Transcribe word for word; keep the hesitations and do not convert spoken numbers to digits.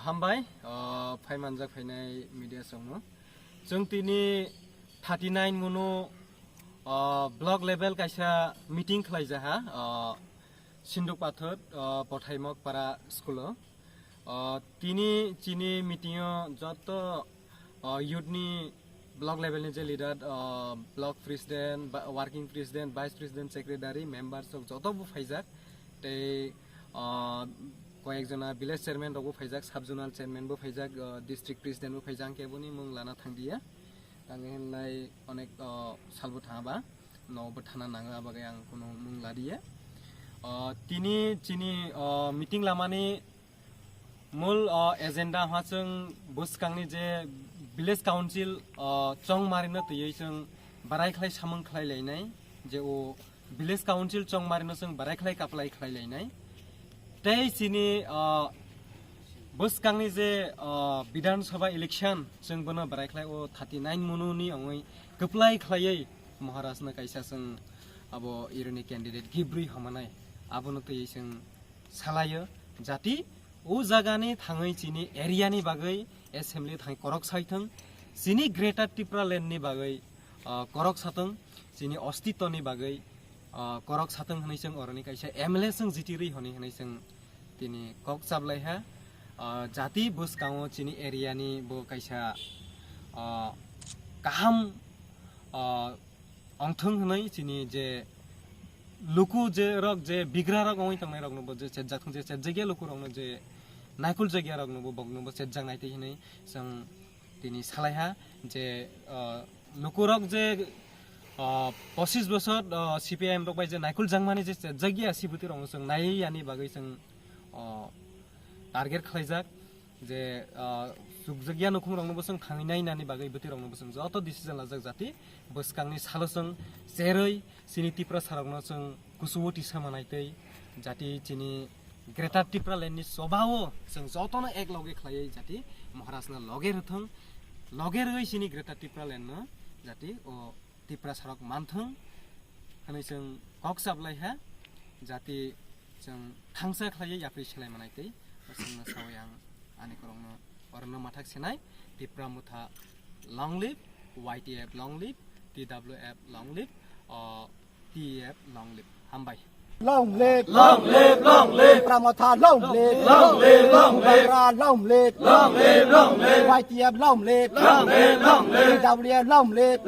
Hambai, o, phaimanjak phainai media songno. Chwng tini thirty nine munu, o, block level kaisa meeting khlaijaha, o, Sinduk Pathor, o, Pothaimok Para school o. O, tini chini meeting o joto, o, youth ni block level ni je leader, o, block president, ba-, working president, vice president, secretary, member sok joto bo phaijak. Tei, o, koyek jona village chairman rok bo phaijak, sub zonal chairman bo phaijak, o, district president bo phaijak, ang keboni mung lana thangdiya. Ang hinlai onek, o, salbo thangaba, no bo thana nangba bagwi ang kuno mung ladiya. O, tini chini, o, meeting lamani mul, o, agenda hwsong bwskangni je village council, o, chongmarino twiwi chwng barai khlai samung khlai lainai, je o village council chongmarino chwng barai khlai kaplai khlai lainai. Tei chini, o, bwskangni je, o, Bidhan Sabha election chwng bono barai khlai o thirty nine mununi ongwi kwplai khlaiwi Maharajno kaisa chwng abo ironi candidate gibrwi homanai abono twiwi chwng salaio, jati o jagani thangwi chini area ni bagwi assembly thangwi korok saithwng, chini Greater Tripura Land ni bagwi, ah, korok sathwng, chini ostitto ni bagwi, ah, korok sathwng hwnwi chwng oroni kaisa M L A chwng jiti rwi hwnwi hwnwi chwng tini kok chablaiha. Ah, jati bwskango chini area ni bo kaisa, ah, kaham, ah, ongthwng hwnwi chini je luku je rok je bigra rok wngwi tongnai rokno bo je chejak thung je chejak ya luku rokno je naikul jak ya rokno bo bokno bo chejak nai twi hwnwi chwng tini salaiha je, ah, luku rok je, ah, pochis bosor, ah, C P I M rok bai je naikul jakmani je chejak ya sibwtwi rokno chwng nai yani bagwi chwng, ah, target khlaijak. Je, ah, chukjakya nukhung rokno bo chwng thangwi nai nani bagwi bwtwi rokno bo chwng joto decision lajak jati bwskangni salo chwng cherwi chini Tiprasa rokno chwng kuchugo tisa manai tei jati chini Greater Tipraland ni chobao chwng jotono ek loge khlaiwi jati Maharajno loge rwthwng, loge rwwi chini Greater Tipraland no jati o Tiprasa rok manthwng hwnwi chwng kok chablaiha, jati chwng thangsa khlaiwi yapri selai manai tei chwngno sawi ang ani korokno orokno mathak senai. Tipra Motha long live, Y T F long live, T W F long live, o T F long live. Hambai. Long live, long live, long live. Tipra Motha long live, long live, long live. Bubagra long live, long live, long live. Y T F long live, long live, long live. T W F long live.